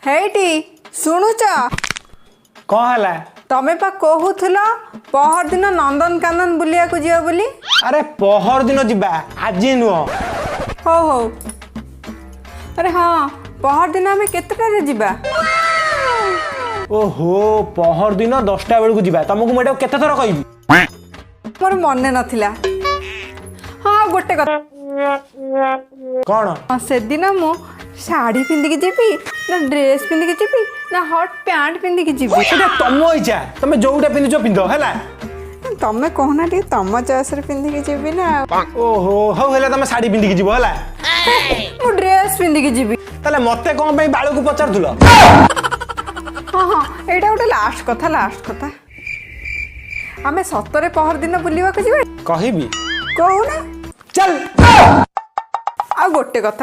ହେଇଟି ଶୁଣୁଛ? କଣ ହେଲା? ତମେ ପା କହୁଥିଲ ପହରଦିନ ନନ୍ଦନକାନନ ବୁଲିବାକୁ ଯିବ ବୋଲି। ଆରେ, ପହର ଦିନ ଯିବା, ଆଜି ନୁହଁ। ହଉ ହଉ। ଆରେ ହଁ, ପହରଦିନ ଆମେ କେତେଟାରେ ଯିବା? ଓହୋ, ପହର ଦିନ 10ଟା ବେଳକୁ ଯିବା। ତମକୁ ମୁଁ ଏଇଟା କେତେ ଥର କହିବି? ମୋର ମନେ ନଥିଲା। ହଁ, ଆଉ ଗୋଟେ କଥା। କଣ? ହଁ, ସେଦିନ ମୁଁ ଶାଢ଼ୀ ପିନ୍ଧିକି ଯିବି ନା ଡ୍ରେସ୍ ପିନ୍ଧିକି ଯିବି ନା ହଟ୍ ପ୍ୟାଣ୍ଟ ପିନ୍ଧିକି ଯିବି? ସେଟା ତମ ଇଚ୍ଛା, ତମେ ଯୋଉଟା ପିନ୍ଧୁଛ ପିନ୍ଧ, ହେଲା? ତମେ କହୁନା ଟିକେ, ତମ ଚଏସରେ ପିନ୍ଧିକି ଯିବି ନା ଆଉ। ଓହୋ, ହଉ ହେଲା, ତମେ ଶାଢୀ ପିନ୍ଧିକି ଯିବ, ହେଲା? ମୁଁ ଡ୍ରେସ୍ ପିନ୍ଧିକି ଯିବି। ତାହେଲେ ମତେ କଣ ପାଇଁ ବାଳକୁ ପଚାରୁଥିଲ? ହଁ, ଏଇଟା ଗୋଟେ ଲାଷ୍ଟ କଥା, ଲାଷ୍ଟ କଥା। ଆମେ ସତରେ ପହରଦିନ ବୁଲିବାକୁ ଯିବା? କହିବି? କହୁନା। ଚାଲ। ଆଉ ଗୋଟେ କଥା।